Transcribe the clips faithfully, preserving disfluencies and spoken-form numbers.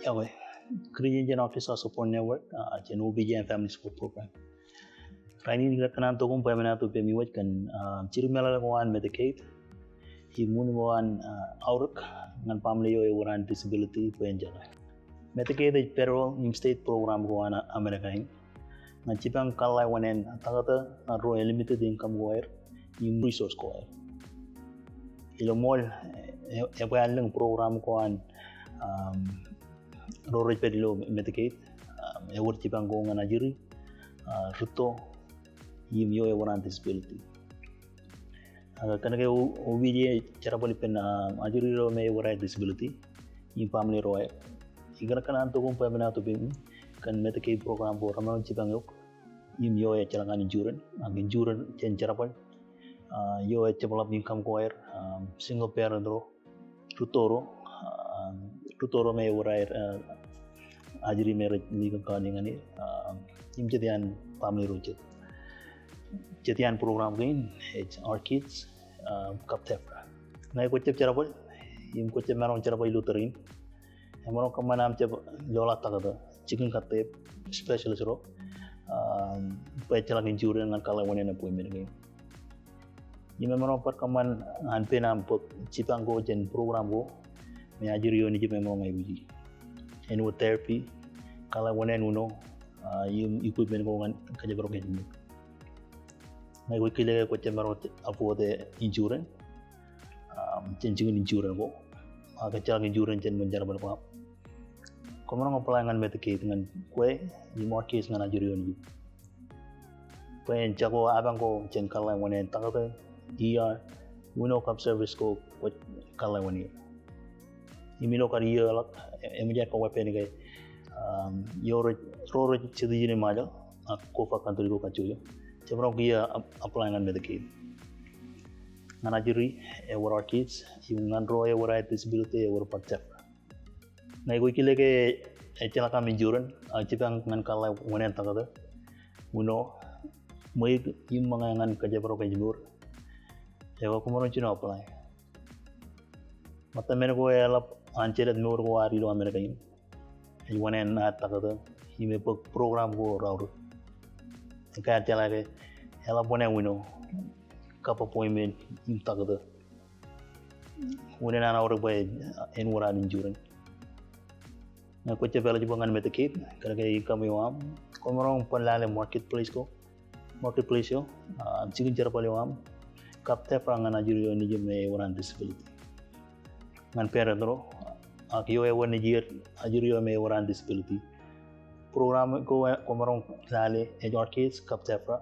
Iọkwe. Kūrjin jān Arkansas Support Network, ah, jān O B G Y N Family Support Program. Rainin ikōṇaan tok im bwebwenato ippemi wōj kōn, ah, jidik meḷeḷe ko an Medicaid. Im unin ko an, ah, aorōk ñan baaṃle eo ewōr an disability bwe en jeḷā. Medicaid ej federal im state program ko an Amerika in. Ñan jipañ kōḷḷā wōṇāān taktō ñan ro e limited income ko aer im resource ko aer. Ilo ṃool, e, ebwe allōñ program ko an, um, ro rej pād ilo Medicaid, um, ewōr jipañ ko ñan ajri, uh, rūtto, im eo ewōr an disability. Ak kōnke O B G Y N ej jerbal ippān, um, ajri ro me ewōr aer disability im baaṃle ro aer, ikōṇaan tok im bwebwenato ippemi kōn Medicaid program ko remaroñ jipañ eok im eo ejjeḷọk an insurance, ak insurance jān jerbal, ah, eo ejjab ḷap income ko aer, um, single parent ro, rūtto ro, ah, rūtto ro me ewōr aer, ah, ajri me rej likūt kōṇaan ñan er, ah, im jet iaan baaṃle ro jet. Jet iaan program kein ej ARKids, ah, kab TEFRA. Ñe kwōjab jerbal im kwōjab maroñ jerbal ilo tōre in, emaroñ kōṃṃan aṃ jab loḷọk taktō, jikin kōttāāp, specialist ro, ah, bwe ejjeḷọk insurance ñan kōḷḷā wōṇāān appointment kein. Im emaroñ bar kōṃṃan an pen aṃ bōk jipañ ko jān program ko me ajri eo nejūṃ emaroñ aikuji. Āinwōt therapy, kōḷḷā wōṇāān uno, ah, im equipment ko ñan kōjparok ejimur. Ñe kwōj kile ke kwōjab maroñ afford e insurance, um, jān jikin insurance ko, ak ejjeḷọk insurance jān ṃōn jerbal ko aṃ, kwōmaroñ apply ñan Medicaid ñan kwe im ARKids ñan ajri eo nejūṃ. Bwe en jako apañ ko jān kōḷḷā wōṇāān taktō, E R, uno kab service ko kwōj kōḷḷā wōṇāān. Im ilo kar iiō ḷọk, e, eṃōj aer kōwāween ke, um, ro rej, ro rej citizen in Ṃajeḷ, ak COFA country ko kajjojo, jemaroñ kiiō ap-, apply ñan Medicaid. Ñan ajri ewōr ARKids, im ñan ro ewōr aer disability ewōr bar TEFRA. Ñe kwōj kile ke ejjeḷọk aṃ insurance, ak jipañ ñan kōḷḷā wōṇāān taktō, uno, ṃweiuk im ṃōñā ñan kōjparok ejimor, ekwe kwōmaroñ jino apply. Ṃōttan men ko eḷap an jelōt mour ko ad ilo Amerika in. Ej wōṇāān ad taktō im ebōk program ko raorōk. Ekar jeḷā ke eḷap wōṇāān uno kab appointment im taktō. Unin an aorōk bwe en wōr ad insurance. Ñe kwōjab eligible ñan Medicaid, kōnke income eo aṃ, kwōmaroñ bar lale marketplace ko. Marketplace eo, ah, jikin jerbal eo aṃ, kab TEFRA ñan ajri eo nejūṃ me ewōr an disability. Ñan parent ro, ak eo ewōr nejier ajri eo me ewōr an disability. Program ko, eh, kwōmaroñ lale ej ARKids kab TEFRA.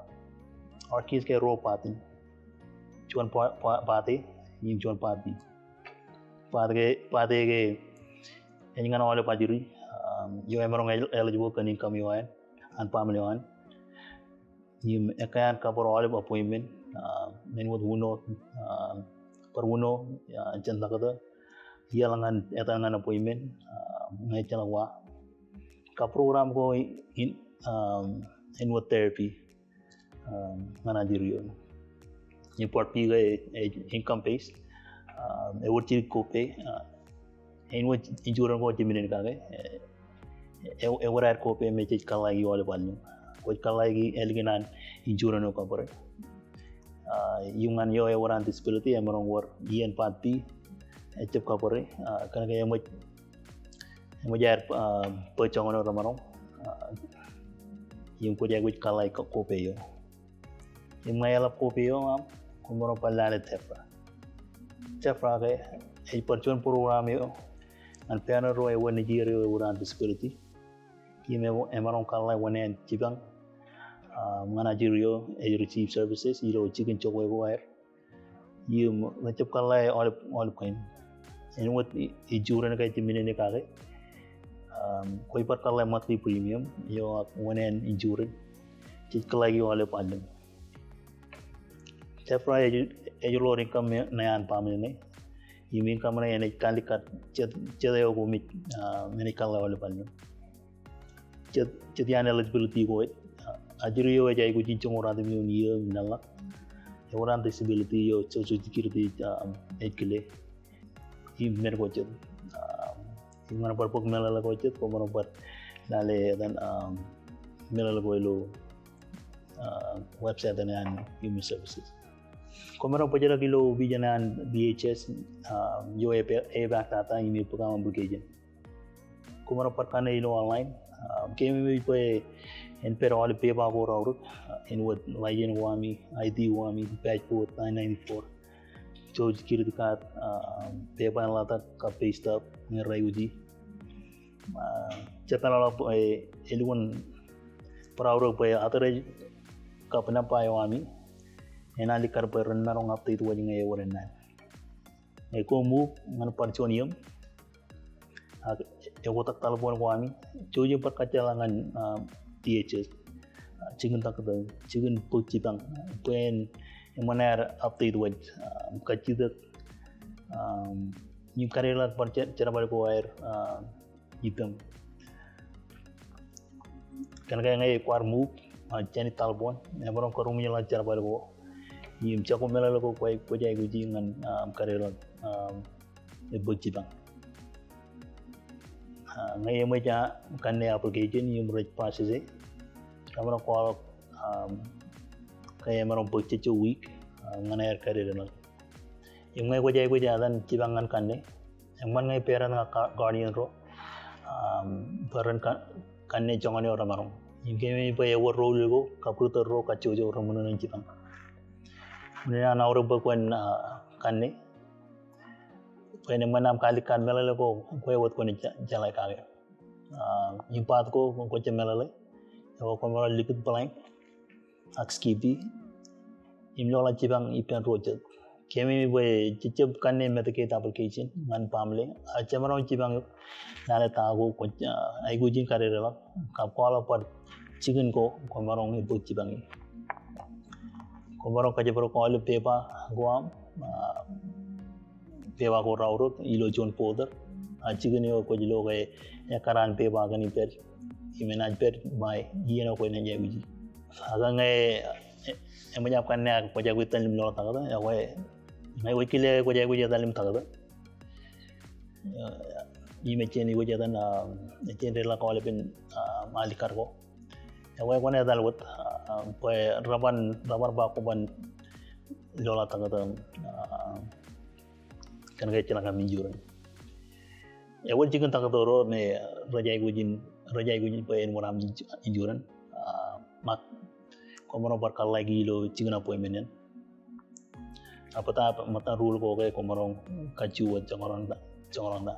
ARKids ke ruo part in. Juon pa-, pa-, part A, im juon part B. Part ke, part A ke ej ñan aolep ajri, um, eo emaroñ el-, eligible kōn income eo an, an family eo an. Im ekkā an kab bar aolep appointment, ah, āinwōt uno, ah, bar uno, ah, jān taktō, iaḷ ñan, etan ñan appointment, ah, ñe ejjeḷọk wa. Kab program ko in, ah, āinwōt therapy, ah, ñan ajri eo. Im part B ke, eh, income based, ah, ewōr jidik copay, ah, āinwōt insurance ko jemān in kake, e, e, ewōr aer copay me jej kōḷḷāiki aolep allōñ. Kwōj kōḷḷāiki ālikin an insurance eo cover e. Ah, im ñan eo ewōr an disability, emaroñ wōr iien part B, ejjab cover e, ah, kōnke eṃōj, eṃōj aer, ah, bōk joñan eo remaroñ, ah, im kwōj aikuj kōḷḷāik copay eo. Im ñe eḷap copay eo aṃ, kwōmaroñ bar lale TEFRA. TEFRA ke ej bar juon program eo ñan parent ro ewōr nejier eo ewōr an disability. Im e, emaroñ kōḷḷā wōṇāān jipañ, ah, ñan ajri eo ej receive services ilo jikin jokwe ko aer. Im rej jab kōḷḷā aolep, aolep kain. Āinwōt i, insurance ke jemān in kake, um, kwōj bar kōḷḷā monthly premium eo ak wōṇāān insurance. Jej kōḷḷāiki aolep allōñ. TEFRA ej, ej ḷoor income ṇe an family ṇe. Im income ṇe enaaj kalikkar jet, jet eo ko mej, ah, enaaj kōḷḷā aolep allōñ. Jet, jet iaan eligibility ko ej, ah, ajri eo ej aikuj in joñoul ruatimjuon iiō im laḷḷọk. Ewōr an disability eo Social Security, ah, ej kile. Im men ko jet. Ah, Ñan bar bōk meḷeḷe ko jet, kwōmaroñ bar lale etan, um, meḷeḷe ko ilo, uh, website eo an Human Services. Kwōmaroñ bōjrak ilo vision an D H S, um, eo e, epaak tata im bōk aṃ application. Kwōmaroñ bar kanne ilo online. Um, keememej bwe en pād aolep pepa ko raorōk, uh, āinwōt license ko ami, I D ko ami, passport, nine ninety-four, Social Security card, um, pepa in ḷotak kab pay stub, ñe raikuji. Uh, jepān ḷọk bwe, eh, elukkuun bar aorōk bwe address kab nōṃba eo ami enaaj likkar bwe ren maroñ update wōj ñe ewōr ennaan. Ñe kwō move ñan bar juon iiōm, ak eoktak taḷboon ko ami, jouj im bar kajjeḷā ñan, um, D H S, uh, jikin taktō, jikin bōk jipañ, bwe en eṃṃan aer update wōj, um, kajjitōk, um, im kadedeḷọk bar je-, jerbal ko aer, uh, ippem. Kōnke ñe kwaar move, uh, jān taḷboon, emaroñ karuṃwij ḷọk jerbal ko im jako meḷeḷe ko kwōj, kwōj aikuji ñan, um, kadedeḷọk, um, bōk jipañ. Uh, ñe eṃōj aō kanne application im rej process e, emaroñ kwaḷọk, um, ke emaroñ bōk jejjo week, uh, ñan aer kadedeḷọk. Im ñe kwōj aikuj etan jipañ ñan kanne, eṃṃan ñe parent ñan gu-, guardian ro, um, bwe ren ka-, kanne joñan eo remaroñ. Im keememej bwe ewōr ro ilo ko, kab ri tōl ro kajjojo reṃōṇōṇō in jipañ. Unin an aorōk bwe kwōn, uh, kanne, bwe en eṃṃan aṃ kaalikkar meḷeḷe ko, kwe wōt kwōn je-, jeḷā kake. Uh, im part ko, kwō jab meḷeḷe, ekwe kwōmaroñ likūt blank ak skip e, im loḷọk jipañ ippān ro jet. Keememej bwe jejjab kanne Medicaid application ñan baaṃle, ak jemaroñ jipañ lale ta ko kwōj, uh, aikuj in kadedeḷọk, kab kwaḷọk bar jikin ko kwōmaroñ bōk jipañ e. Kwōmaroñ kōjparok aolep pepa ko aṃ, uh, pepa ko raorōk ilo juon folder. Ak jikin eo kwōj lo ke ekkar an pepa kōn ippād im enaaj pād ṃae iien eo kwōj naaj aikuji. Ak ñe, eh, eṃōj aṃ kanne ak kwōj aikuj etal im loḷọk taktō, ekwe ñe kwōj kile kwōj aikuj etal im taktō, eh, im ejjeṇ iwōj etan, ah, ejjeṇ dedeḷọk aolepen, ah, alikkar ko, ekwe kwōn etal wōt, ah, bwe reban, reban ba kwōban loḷọk taktō, ah, kōnke ejjeḷọk aṃ insurance. Ewōr jikin taktō ro me rej aikuj in, rej aikuj in bwe en wōr aṃ insurance. Ah, ṃōk, kwōmaroñ bar kōḷḷāiki ilo jikin appointment eṇ. Ak bōtab ṃōttan rule ko ke kwōmaroñ kajju wōt joñoul ta, joñoul ta.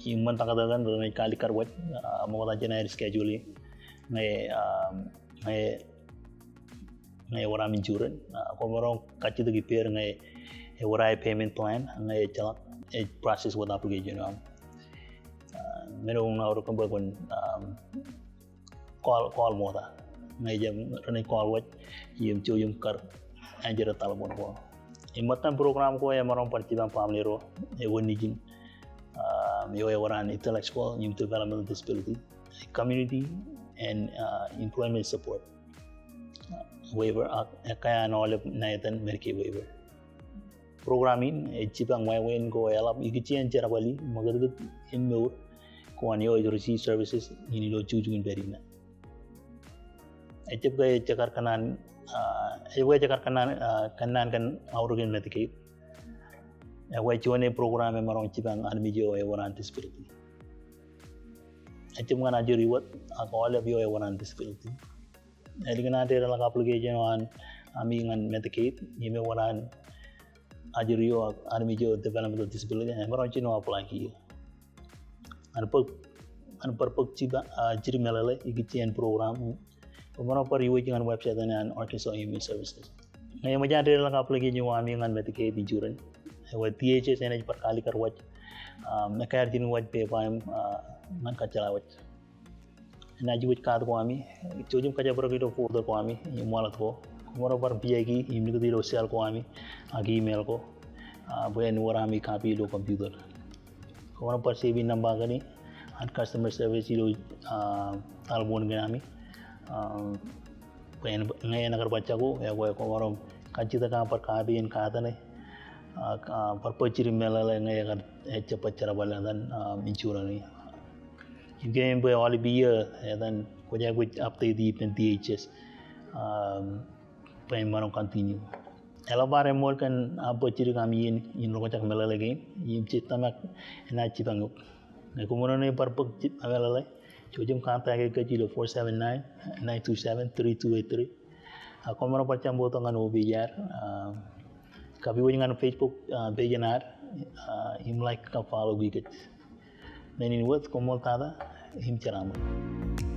Im ṃōn taktō kaṇ renaaj kaalikkar wōj, ah, ṃokta jān aer schedule e. Ñe, ah, ñe ñe ewōr aṃ insurance, ah, kwōmaroñ kajjitōk ippāer ñe ewōr aer payment plan, ñe ejjeḷọk, ej process wōt application eo aṃ. Ah, men eo enaaj aorōk kōn bwe kwōn, um, call, call ṃokta. Ñe ejjab, renaaj call wōj, im jouj im kar āinjer taḷboon ko. Im ṃōttan program ko emaroñ bar jipañ baaṃle ro, ewōr nejin, um, eo ewōr an intellectual im developmental disability, community and, uh, employment support, uh, waiver, ak ekkā an aolep ṇaetan Medicaid waiver. Program in ej jipañ wāween ko eḷap ikijjien jerbal in ṃakūtkūt im mour ko an eo ej receive services in ilo jukjuk in pād innām. Ejjab ke ejekar kōnnaan, ah, ejjab ke ejekar kōnnaan, ah, kōnnaan kōn aorōk in Medicaid, ekwe juon e program emaroñ jipañ armej eo ewōr an disability. Ejjab ñan ajri wōt ak aolep eo ewōr an disability. Ālikin an dedeḷọk application eo an ami ñan Medicaid, im ewōr an ajri eo ak armej eo developmental disability, emaroñ jino apply kiiō. Ñan bōk, ñan bar bōk jipañ, ah, jidik meḷeḷe ikijjien program, kwōmaroñ bar iwōj ñan website eṇ an Arkansas Human Services. Ñe eṃōj an dedeḷọk application eo ami ñan Medicaid insurance, ekwe D H S enaaj bar kaalikkar wōj, um, ekkā aer jidik wōj pepa im, ah, ñan kōjjeḷā wōj. Enaaj iwōj card ko ami, jouj im kōjparok ilo folder ko ami, im wallet ko. Kwōmaroñ bar pijaiki, im likūt ilo cell ko ami, ak email ko, ah, bwe en wōr ami copy ilo computer. Kwōmaroñ bar save nōṃba kein, an customer service ilo, ah, taḷboon kein ami. Ah, bwe en, ñe en kar bar jako, ekwe kwōmaroñ kajjitōk aṃ bar copy in card ṇe. Ak, ah, bar bōk jidik meḷeḷe ñe ekar, eh, jab bar jerbal etan, ah, insurance in. Im kein bwe aolep iiō etan kwōj aikuj update ippān D H S, um, bwe en maroñ continue. Eḷap ad eṃool kōn aō bōk jidik aṃ iien in roñjake meḷeḷe kein, im jej tōmak enaaj jipañ eok. Ñe koṃwin wōnṃaanḷọk bar bōk jidik meḷeḷe, jouj im contact e kōj ilo four seven nine, nine two seven, three two eight three. Ak koṃ maroñ bar jab bōktok ñan office eo ad. Ah, copy wōj ñan Facebook, ah, page eo ad. Ah, im like ak follow kōj. Men in wōt, koṃṃool tata, im jeraaṃṃan.